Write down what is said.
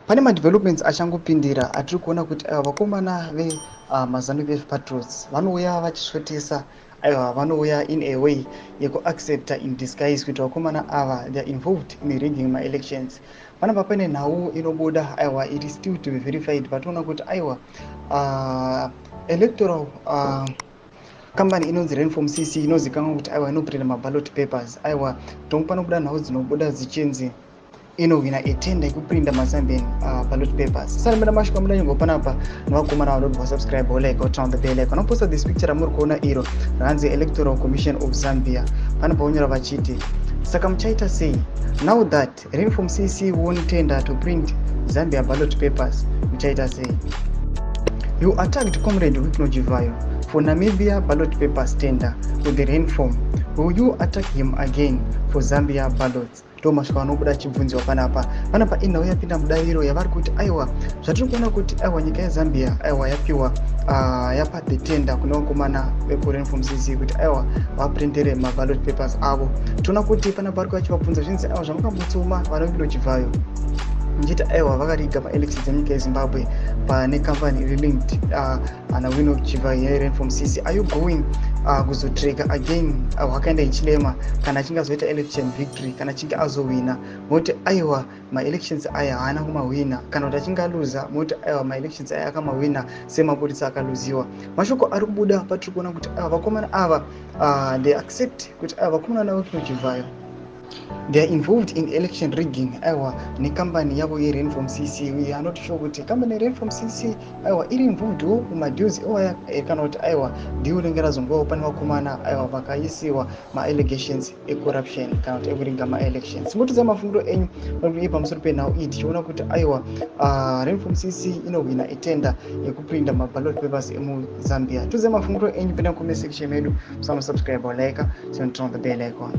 Pane madevelopments achangopindira atiri kuona kuti aiwa, vakomana vemaZANU PF patriots vanouya vachisvotesa. Aiwa, vanouya in a way yekuaccepta in disguise kuti vakomana ava, they are involved in rigging maelections. Panapa pane nhau inobuda, aiwa, it is still to be verified, vatoona kuti aiwa, electoral company inonzi Rainform CC, inozikanwa kuti aiwa, inoprinta maballot papers. Aiwa, panobuda nhau dzinobuda dzichinzi inohwina etender yekuprinta maZambian ballot papers. Sati mashoko amuda nyango panapa nevakomana vanoti vasubscribe, like, turn on the bell icon. Vanoposta this picture ramuri kuona iro ranzi Electoral Commission of Zambia. Pane paonyora vachiti, "Saka muchaita sei now that Rainform CC won tender to print Zambia ballot papers? Muchaita sei? You attacked Comrade Wicknell Chivayo for Namibia ballot papers tender with the Rainform. Will you attack him again for Zambia ballots?" Ndo masvika vanobuda achibvunziwa panapa. Panapa inhau yapinda mudariro yavari kuti aiwa, zvatiri kuona kuti aiwa, nyika yeZambia, aiwa, yapiwa, yapa the tender kune vakomana vekuRainform CC kuti aiwa, vaprintere maballot papers avo. Toona kuti panapa vari vachivabvunza zvinzi, aiwa, zvamukambotsuma vana Chivayo muchiti aiwa, vakariga maelections enyika yeZimbabwe pane company iri linked naWicknell Chivayo yeRainform CC, are you going kuzotreka again Hakainde Hichilema kana achinge azoita election victory, kana achinge azowina, moti aiwa, maelections aya haana kumahwina, kana kuti achinge aluza, moti aiwa, maelections aya akamahwina semabudisa akaluziwa? Mashoko ari kubuda patiri kuona kuti aiwa, vakomana ava, they accept kuti aiwa, vakomana naWicknell Chivayo, they are involved in election rigging, aiwa, nekambani yavo yeRainform CC. We are not sure kuti kambani yeRainform CC, aiwa, iri involvedwo mumadeals iwaya, kana kuti aiwa, deal ringe razongovawo pane vakomana, aiwa, vakaisiwa maallegations ecorruption kana kuti ekuriga maelections. Simbotidzai mafungiro enyu pamusoro penhau iyi, tichiona kuti aiwa, Rainform CC inohwina etender yekuprinda maballot papers emuZambia. Tiudzai mafungiro enyu pena comment section medu. Musamusubscribe, like, turn on the bell icon.